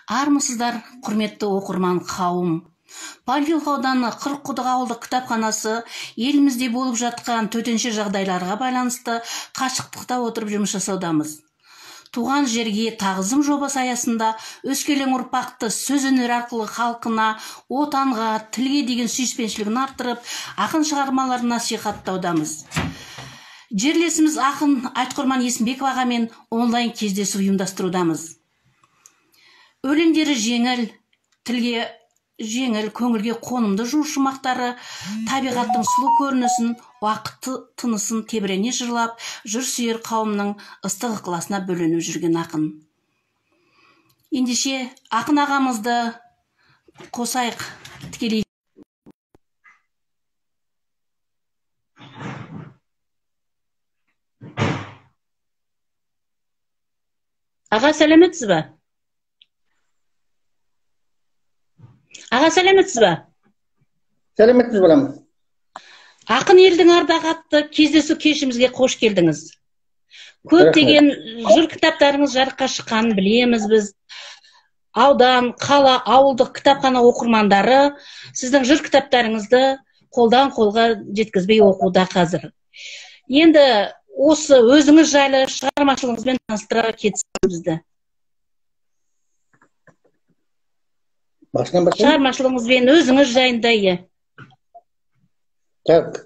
Армысыздар, құрметті оқырман қауым. Панфилов ауданы Қырыққұдық ауылдық кітапханасы елімізде болып жатқан төтенше жағдайларға байланысты қашықтықта отырып жұмыс жасаудамыз. Туған жерге тағзым жобасы аясында өскелең ұрпақты сөз өнері арқылы халқына, отанға, тілге деген сүйіспеншілігін арттырып, ақын шығармаларын насихаттаудамыз. Жерлесіміз ақын Айтқұрман Есімбеков ағамен онлайн кездесу ұйымдастырудамыз. Өлеңдері жеңіл, тілге жеңіл, көңілге қонымды жыр шумақтары табиғаттың сұлу көрінісін, уақыт тынысын тебірене жырлап, жыр сүйер қауымның ыстық ықыласына бөленіп жүрген ақын. Ендеше ақын ағамызды қосайық тікелей. Аға, сәлеметсіз бе? Аға, сәлеметсіз бе? Сәлеметсіз, балам. Ақын елдің ардағы атты кездесу кешімізге қош келдіңіз. Көптеген жыр кітаптарыңыз жарыққа шыққанын білеміз біз. Аудан, қала, ауылдық кітапхана оқырмандары сіздің жыр кітаптарыңызды қолдан қолға жеткізбей оқуда қазір. Енді осы өзіңіз жайлы шығармашылығыңызбен таныстыра кетсеңіз бізді. Басынан бастайын? Шығармашылығыңызбен өзіңіз жайында, иә. Так,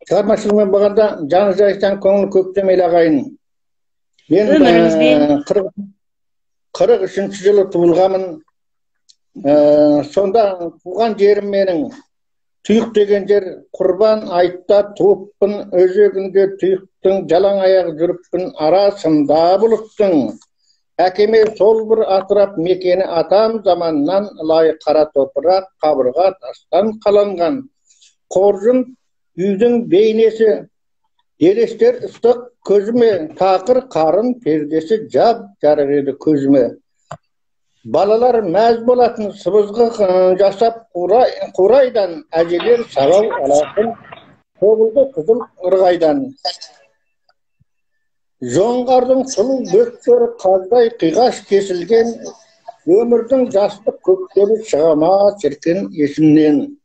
шығармашылығымен болғанда жаны жайсаң, көңіл көктем ел ағайын. Мен өміріңізбен. 43 жылы туылғанмын. Сонда туған жерім менің Тұйық деген жер, Құрбан айтта туыппын, өзегінде тұйықтың жалаң аяқ жүріппін, арасында бұлттың. Әкеме сол бір атырап мекені атам заманнан лай қара топырақ, қабырға тастан қаланған. Қоржын үйдің бейнесі, елестер ыстық көзіме, тақыр қарын пердесі жап жарық еді көзіме. Балалар мәз болатын сыбызғы жасап қурайдан, әжелер сабау алатын тобылғы қызыл ырғайдан. Жоңғардың сұлу бөктері қаздай қиғаш кесілген, өмірдің жастық көктемі шыға ма шіркін есімнен.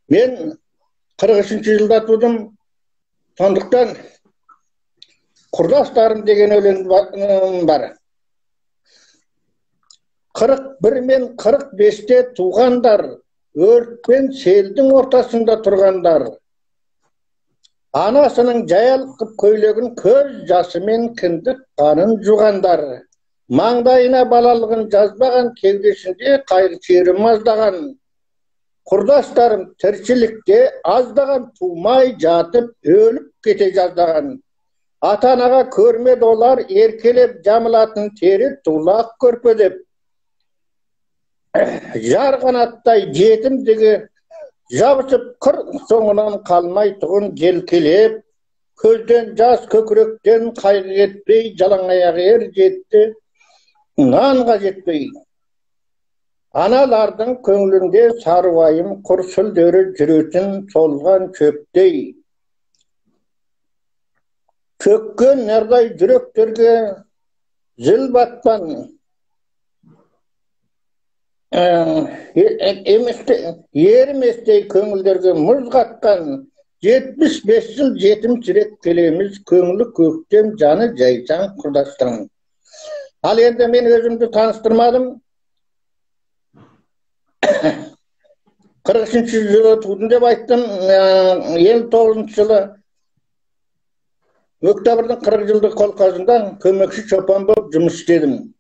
Мен 43 жылда тудым, сондықтан құрдастарым деген өлең бар. 41 мен 45-те туғандар, өрт пен селдің ортасында тұрғандар. Анасының жаялқып көйлегін көз жасымен кіндік қанын жуғандар. Маңдайына балалығын жазбаған, кеудесінде қайғы шері маздаған. Құрдастарым тіршілікте аздаған, тумай жатып өліп кете жаздаған. Ата-анаға көрмеді олар еркелеп жамылатын тері тулақ көрпе деп. Жар қанаттай жетімдігі жабысып қыр соңынан қалмай тұғын желкелеп, көзден жас көкіректен қайғы кетпей, жалаң аяқ ер жетті, нанға жетпей. Аналардың көңілінде сары уайым құр сүлдері жүретін солған шөптей. Шөккен нардай жүректерге зіл батпан, еріместей көңілдерге мұз қатқан, 75 жыл жетімсіреп келеміз, көңілі көктем, жаны жайсаң құрдастың. Ал енді мен өзімді таныстырмадым. 43 жылы тудым деп айттым. 59 жылы Октябрьдің 40 жылдық колхозында көмекші шопан болып жұмыс істедім.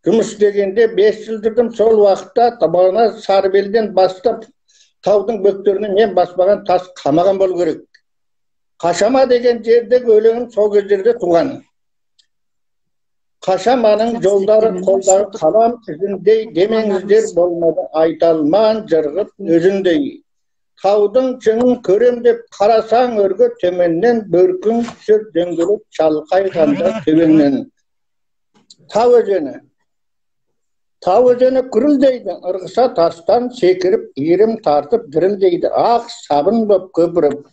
Жұмыс істегенде 5 жыл жүрдім. Сол уақытта табағына Сарыбелден бастап таудың бөктеріне мен баспаған тас қамаған болу керек. Қашама деген жердегі өлеңім сол кездерде туған. Қашаманың жолдары қолдағы қалам ізіндей, демеңіздер болмады айталман жырғып өзіндей. Таудың шыңын көрем деп қарасаң өрге төменнен, бөркің түсер дөңгелек шалқайғанда төбеңнен. Тау өзені. Тау өзені күрілдейді, ырғыса тастан секіріп, иірім тартып дірілдейді, ақ сабын боп көпіріп.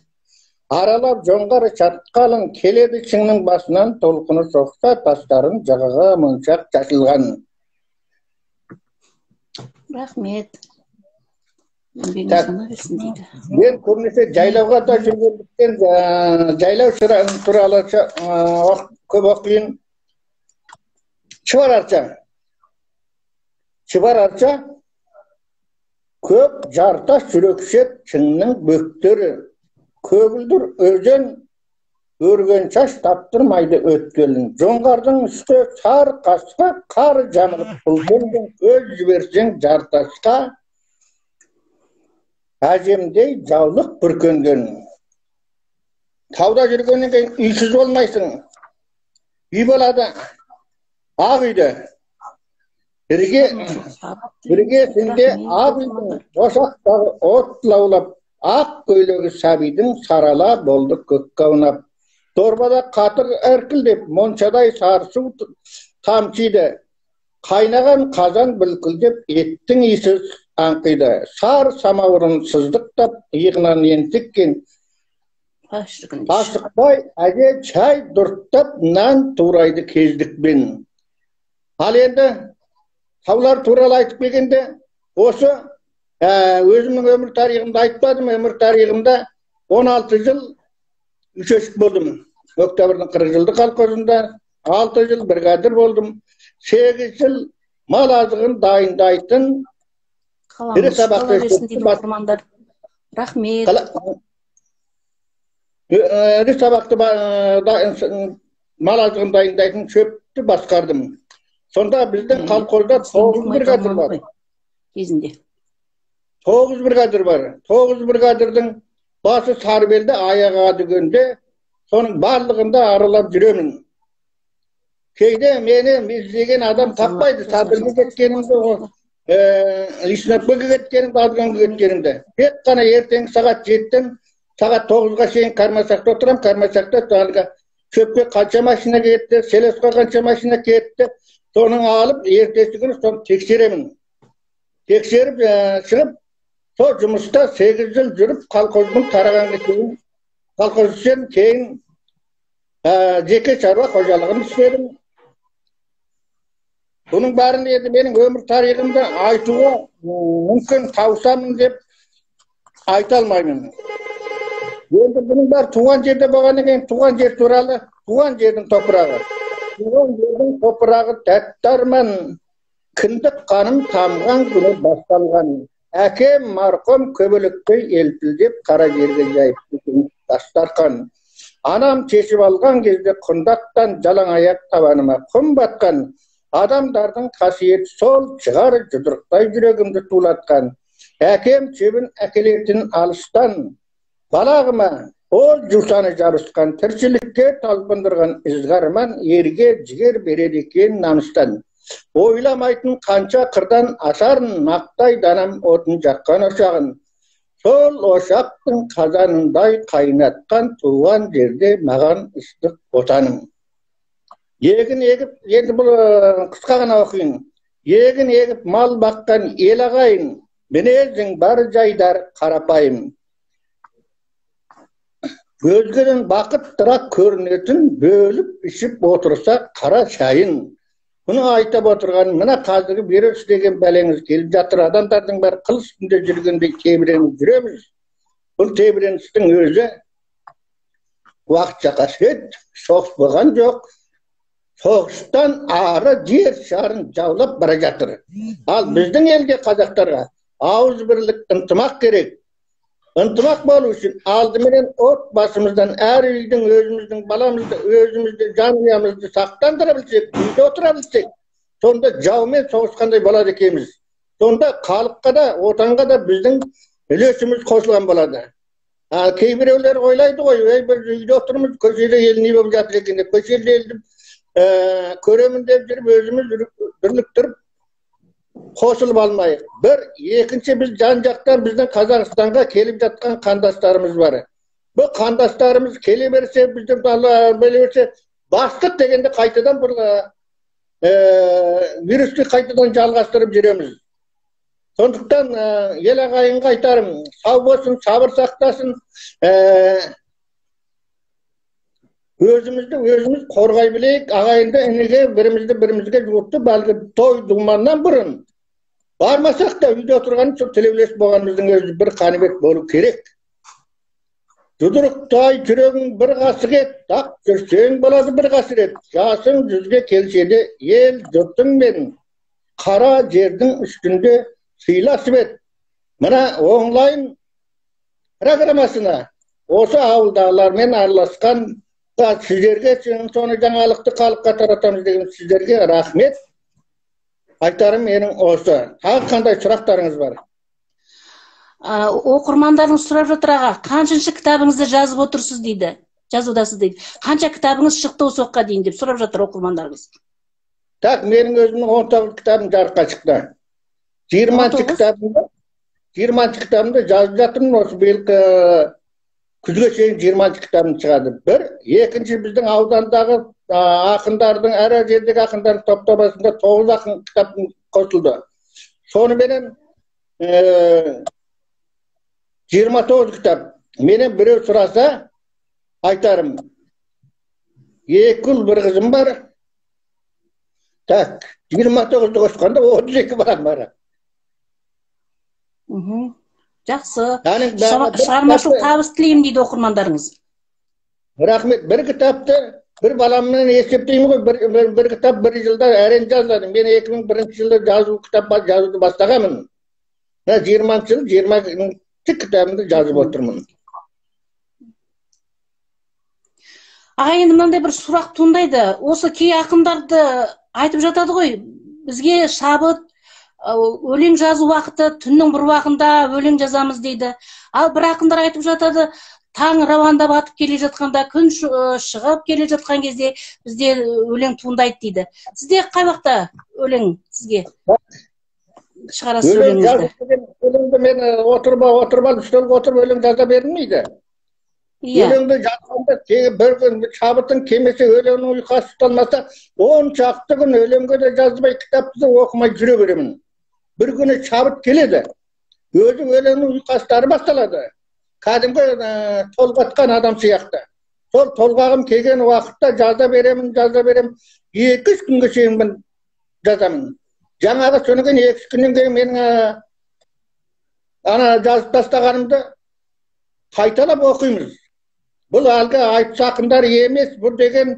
Аралап жоңғар шатқалын келеді шыңның басынан, толқыны соқса тастарын жағаға моншақ шашылған. Рахмет. Еңбегіңіз оңа берсін дейді. Мен көбінесе жайлауға да жүргендіктен жайлау туралы көп оқиын. Шұбар арча. Шұбар арча көп жартас жүрекшет шыңның бөктері, көгілдір өзен өрген шаш таптырмайды өткелін. Жоңғардың үсті сар қасқа қар жамылып бұлтыңдың, көз жіберсең жартасқа әжемдей жаулық бүркенген. Тауда жүргеннен кейін үйсіз болмайсың. Үй болады ақ үйде. Іргесінде ақ үйдің ошақтағы от лаулап, ақ көйлегі сәбидің сарала болды көкке аунап. Дорбада қатыр іркілдеп, моншадай сары су тамшиды. Қайнаған қазан бүлкілдеп, еттің иісі аңқиды. Сар самаурын сыздықтап, иығынан ентіккен. Асықпай әже чай дұрттап, нан турайды кездікпен. Ал енді таулар туралы айтып келгенде, осы өзімнің өмір тарихымды айтпадым. Өмір тарихымда 16 жыл үшешік болдым. Октябрьдің 40 жылдық колхозында 6 жыл бригадир болдым. 8 жыл мал азығын дайындайтын. Қаламыз қала берсін дейді оқырмандар. Рахмет. Ірі сабақты мал азығын дайындайтын шөпті басқардым. Сонда біздің колхозда 9 бригадир бар. Кезінде. 9 бригадир бар. 9 бригадирдің басы сарыбелді, аяғы дүгенде, соның барлығында аралап жүремін. Кейде мені іздеген адам таппайды. Сарыбелге кеткенімді, Леснополге кеткенімді, Адыгенге кеткенімді. Тек қана ертеңгі сағат 7-тен сағат 9-ға шейін Кармасақта отырамын. Кармасақта шөпке қанша машина кетті, селесқа қанша машина кетті, соның алып ертесі күні соны тексеремін. Тексеріп шығып, сол жұмыста 8 жыл жүріп, колхоздың тарағанға дейін колхоз істедім, кейін жеке шаруа қожалығын істедім. Бұның бәрін енді менің өмір тарихымды айтуға мүмкін таусамын деп айта алмаймын. Енді бұның бәрі туған жерде болғаннан кейін туған жер туралы, туған жердің топырағы. Туған жердің топырағы тәтті арман, кіндік қаным тамған күні басталған. Әкем марқұм көбелектей елпілдеп қара жерге жайып дастарқан. Анам шешіп алған кезде құндақтан жалаң аяқ табаныма құм батқан. Адамдардың қасиеті сол шығар жұдырықтай жүрегімді тулатқан. Әкем шөбін әкелетін алыстан, балағыма ол жусаны жабысқан, тіршілікке талпындырған ізгі арман ерге жігер береді екен намыстан. Ойламайтын қанша қырдан асарын, мақтай данам отын жаққан ошағын. Сол ошақтың қазанындай қайнатқан туған жерде маған ыстық отаным. Егін егіп, енді бұл қысқа ғана оқиын. Егін егіп мал баққан ел ағайын, мінезің бар жайдар қарапайым. Өзгеден бақыттырақ көрінетін, бөліп ішіп отырса қара шайын. Бұны айтып отырған мына қазіргі вирус деген бәлеңіз келіп жатыр. Адамдардың бәрі қыл үстінде жүргендей тебіреніп жүреміз. Бұл тебіреністің өзі уақытша қасиет, соғыс болған жоқ. Соғыстан ары жер шарын жаулап бара жатыр. Ал біздің елге, қазақтарға ауыз бірлік, ынтымақ керек. Ынтымақ болу үшін алдыменен отбасымыздан, әр үйдің өзіміздің баламызды, өзімізді, жанұямызды сақтандыра білсек, үйде отыра білсек, сонда жаумен соғысқандай болады екенбіз. Сонда халыққа да, отанға да біздің үлесіміз қосылған болады. Кейбіреулер ойлайды ғой, ей, біз үйде отырмыз, көшеде ел не болып жатыр екен деп, көшеде елді көремін деп жүріп, өзіміз бірліктіріп қосылып алмайық. Бір, екінші, біз жан жақтан біздің Қазақстанға келіп жатқан қандастарымыз бар. Бұл қандастарымыз келе берсе, біздің келе берсе, бастық дегенде қайтадан бір вирусты қайтадан жалғастырып жүреміз. Сондықтан ел ағайынға айтарым, сау болсын, сабыр сақтасын, өзімізді өзіміз қорғай білейік, ағайынды ініге бірімізді бірімізге жуытып, әлгі той думаннан бұрын Бармасақ та үйде отырған сол тілеулес болғанымыздың өзі бір қанібет болу керек. Жұдырықтай жүрегің бір қасық ет, ақ жүрсең болады бір қасірет. Жасың жүзге келсе де ел жұртыңмен қара жердің үстінде сыйласып ет. Мына онлайн программасына осы ауылдағылармен араласқан сіздерге соны жаңалықты халыққа таратамыз деген сіздерге рахмет. Айтарым менің осы. Тағы қандай сұрақтарыңыз бар? Оқырмандарыңыз сұрап жатыр аға, қаншыншы кітабыңызды жазып отырсыз дейді, жазудасыз дейді. Қанша кітабыңыз шықты осы уақытқа дейін деп сұрап жатыр оқырмандарыңыз. Так, менің өзімнің 19 кітабым жарыққа шықты. 20-шы кітабымды жазып жатырмын, осы биыл күзге шейін 20-шы кітабым шығады. Бір, екінші біздің аудандағы ақындардың, әр жердегі ақындардың топтамасында 9 ақын кітап қосылды. Соныменен 29 кітап. Менен біреу сұраса, айтарым. 2 ұл, бір қызым бар. Так, 29-ды қосқанда 32 балам бар. Жақсы. Шығармашылық табыс тілеймін дейді оқырмандарыңыз. Рахмет. Бір кітапты бір баламмен есептеймін ғой. Бір кітап бір жылда әрең жазылады. Мен 2001 жылы жазу кітап жазуды бастағанмын. 20 жыл 20 кітабымды жазып отырмын. Аға, енді мынандай бір сұрақ туындайды. Осы кей ақындарды айтып жатады ғой, бізге шабыт, өлең жазу уақыты түннің бір уақытында өлең жазамыз дейді. Ал бір ақындар айтып жатады, таң рауандап атып келе жатқанда, күн шығып келе жатқан кезде бізде өлең туындайды дейді. Сізде қай уақытта өлең сізге шығарасыз өлеңіңізді? Өлеңді мен отырып алып, үстелге отырып өлең жаза берілмейді. Өлеңді жазғанда бір күн шабытың келмесе, өлеңнің ұйқасы ұсталмаса, 10 шақты күн өлеңге де жазбай, кітапты да оқымай жүре беремін. Бір күні шабыт келеді. Өзі өлеңнің ұйқастары басталады. Кәдімгі толғатқан адам сияқты. Сол толғағым келген уақытта жаза беремін, жаза беремін. 2-3 күнге шейін мен жазамын. Жаңағы содан кейін 2-3 күннен кейін менің ана жазып тастағанымды қайталап оқимыз. Бұл әлгі айтыс ақындар емес, бұл деген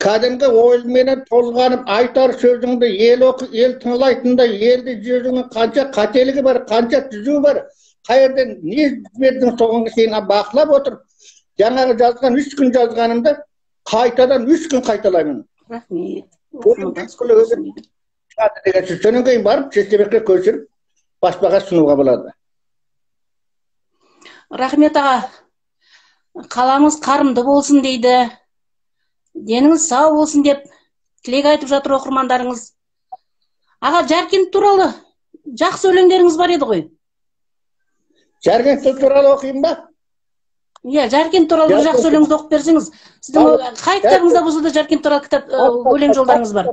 кәдімгі ойменен толғанып айтар сөзіңді ел оқы, ел тыңлайтындай, елді сөзіңнің қанша қателігі бар, қанша түзуі бар, қай жерден не бердің соған шейін бақылап отырып, жаңағы жазған 3 күн жазғанымды қайтадан 3 күн қайталаймын. Рахмет. Содан кейін барып чистебекке көшіріп баспаға ұсынуға болады. Рахмет аға. Қаламыз қарымды болсын дейді. Деніңіз сау болсын деп тілек айтып жатыр оқырмандарыңыз. Аға, Жаркент туралы жақсы өлеңдеріңіз бар еді ғой. Жаркент туралы оқиын ба? Иә, Жаркент туралы бір жақсы өлеңіңізді оқып берсеңіз. Сіздің қай кітабыңызда болса да Жаркент туралы кітап өлең жолдарыңыз бар.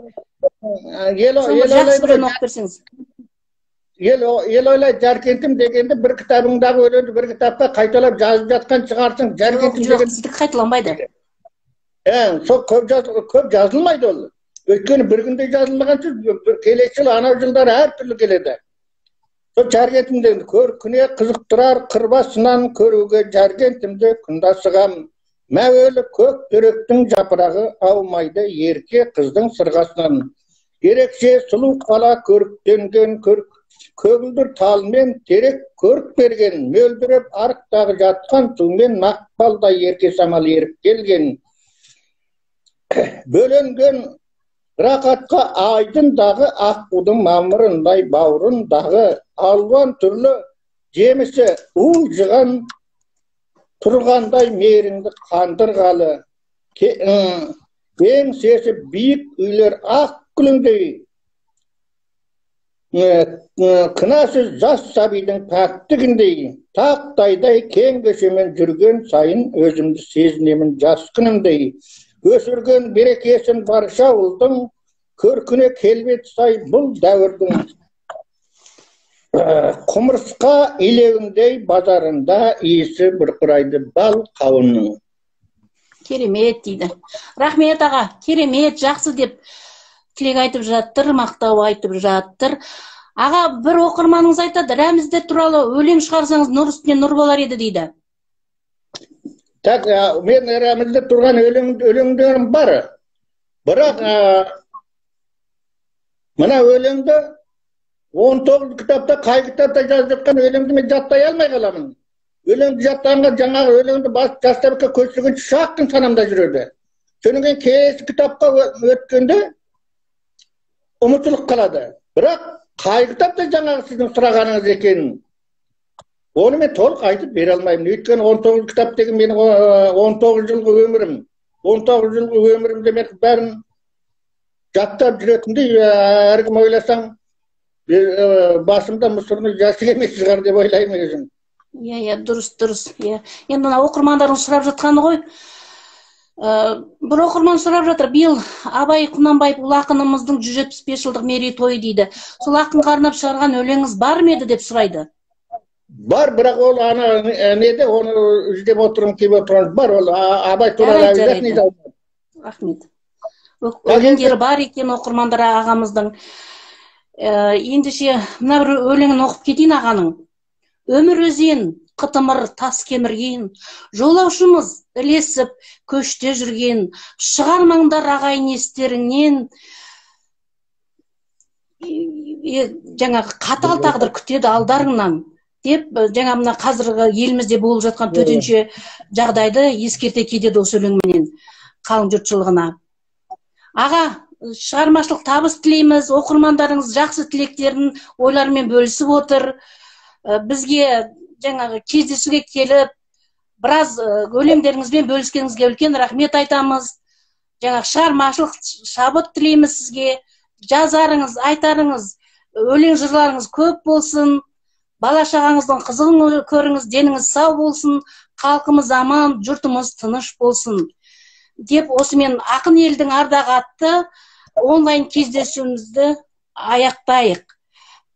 Жақсы бір өлең оқып берсеңіз. Ел ойлайды Жаркентім дегенді бір кітабыңдағы өлеңді бір кітапқа қайталап жазып жатқан шығарсың. Жаркентім деген сіздікі қайталанбайды. Сол көп жазылмайды ол. Өйткені бір күнде жазылмаған сөз, келесі жыл, анау жылдар әртүрлі келеді. Сол Жаркентім дегенді көркіне қызықтырар қырбасынан көруге Жаркентімді күнде асығам. Мәуелі көк теректің жапырағы аумайды ерке қыздың сырғасынан. Ерекше сұлу қала көріктенген көрк, көгілдір талмен терек көрік берген, мөлдіреп арықтағы жатқан сумен мақпалдай ерке самал еріп келген. Бөленген рақатқа айдындағы аққудың мамырындай бауырындағы алуан түрлі жемісі уылжыған тұрғандай мейіріңді қандырғалы. Еңсесі биік үйлер ақ күліңдей, кінәсіз жас сәбидің пәктігіндей, тақтайдай кең көшемен жүрген сайын өзімді сезінемін жас күнімдей. Өсірген берекесін барша ұлдың, көркіне келбет сай бұл дәуірдің. Құмырсқа илеуіндей базарында иісі бұрқырайды бал қауынның. Керемет дейді. Рахмет аға, керемет, жақсы деп Тілек айтып жатыр, мақтау айтып жатыр. Аға, бір оқырманыңыз айтады, Рәміздер туралы өлең шығарсаңыз нұр үстіне нұр болар еді дейді. Так, мен Рәміздер турған өлеңдерім бар. Бірақ мына өлеңді 19 кітапта, қай кітапта жазып жатқан өлеңді мен жаттай алмай қаламын. Өлеңді жаттағанға жаңағы өлеңді жастарға көшірген шақтың санамда жүреді. Содан кейін келесі кітапқа өткенде ұмытылып қалады. Бірақ қай кітапта жаңағы сіздің сұрағаныңыз екенін, оны мен толық айтып бере алмаймын. Өйткені 19 кітап деген менің 19 жылғы өмірім. 19 жылғы өмірімде мен бәрін жаттап жүретіндей, әркім ойласаң, басымда мұсырны жасы емес шығар деп ойлаймын өзім. Иә, дұрыс, дұрыс. Иә. Енді мына оқырмандарың сұрап жатқаны ғой. Бір оқырман сұрап жатыр, биыл Абай Құнанбаев ұлы ақынымыздың 175 жылдық мерейтойы дейді. Сол ақынға арнап шығарған өлеңіңіз бар ма еді деп сұрайды. Бар, бірақ ол ана неде, оны іздеп отырғым келіп отырған бар, ол Абай туралы Жарайды. Рахмет. Өлеңдері бар екен оқырмандар ағамыздың. Ендеше мына бір өлеңін оқып кетейін ағаның. Өмір өзен, қытымыр тас кемірген, жолаушымыз ілесіп көште жүрген, шығармаңдар ағайын естеріңнен, жаңағы қатал тағдыр күтеді алдарыңнан деп, жаңа мына қазіргі елімізде болып жатқан төтенше жағдайды ескерте кетеді осы өлеңменен қалың жұртшылығына. Аға, шығармашылық табыс тілейміз, оқырмандарыңыз жақсы тілектерін, ойларымен бөлісіп отыр. Бізге жаңағы кездесуге келіп, біраз өлеңдеріңізбен бөліскеніңізге үлкен рахмет айтамыз. Жаңағы шығармашылық шабыт тілейміз сізге. Жазарыңыз, айтарыңыз, өлең жырларыңыз көп болсын. Бала шағаңыздың қызығын көріңіз, деніңіз сау болсын, халқымыз аман, жұртымыз тыныш болсын деп осымен Ақын елдің ардағы атты онлайн кездесуімізді аяқтайық.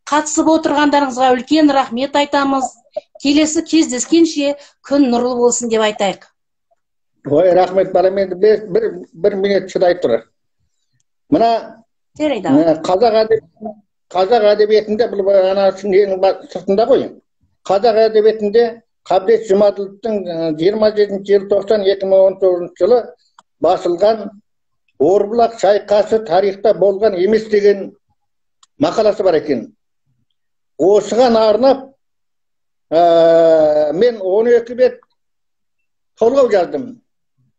Қатысып отырғандарыңызға үлкен рахмет айтамыз. Келесі кездескенше күн нұрлы болсын деп айтайық. Ой, рахмет балам, енді бір минут шыдай тұр. Мына Жарайды. Қазақ әдебиетінде бұл ана ненің сыртында ғой. Қазақ әдебиетінде Қабдеш Жұмаділовтің 27 желтоқсан 2019 жылы басылған Орбұлақ шайқасы тарихта болған емес деген мақаласы бар екен. Осыған арнап мен 12 бет толғау жаздым.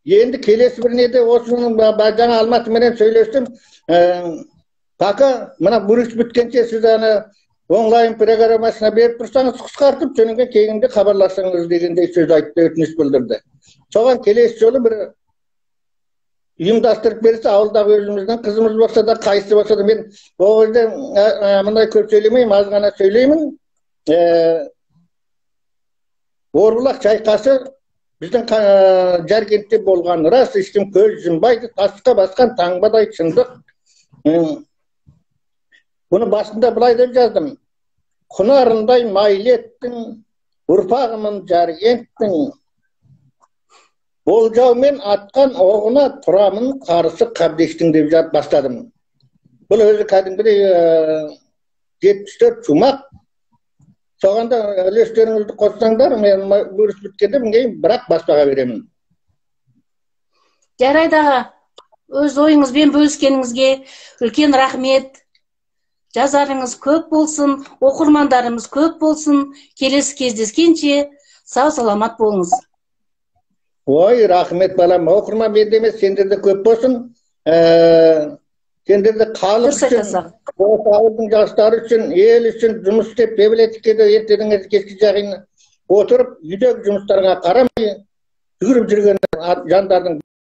Енді келесі бір неде осының жаңа Алматыменен сөйлестім. Пока мына бұрыш біткенше сіз аны онлайн программасына беріп тұрсаңыз қысқартып, содан кейін кейінде хабарласаңыз дегендей сөз айтты, өтініш білдірді. Соған келесі жолы бір ұйымдастырып берсе, ауылдағы өзіміздің қызымыз болса да, қайсысы болса да, мен ол жерде мындай көп сөйлемеймін, аз ғана сөйлеймін. Орбұлақ шайқасы біздің Жаркентте болған рас, ешкім көз жұмбайды, тасқа басқан таңбадай шындық. Бұны басында былай деп жаздым. Құнарындай майлы еттің, ұрпағымын Жаркенттің. Болжаумен атқан оғына тұрамын қарсы Қабдештің деп жазып бастадым. Бұл өзі кәдімгідей 74 шумақ. Соған да үлестеріңізді қоссаңдар, мен бөліс біткенде кейін бірақ баспаға беремін. Жарайды аға, өз ойыңызбен бөліскеніңізге үлкен рахмет. Жазарыңыз көп болсын, оқырмандарымыз көп болсын. Келесі кездескенше сау саламат болыңыз. Ой, рахмет балам, оқырман менде емес, сендерде көп болсын. Сендерде халық үшін, осы ауылдың жастары үшін, ел үшін жұмыс істеп, библиотекада ертеден кешке жақын отырып, үйдегі жұмыстарға қарамай жүгіріп жүрген жандардың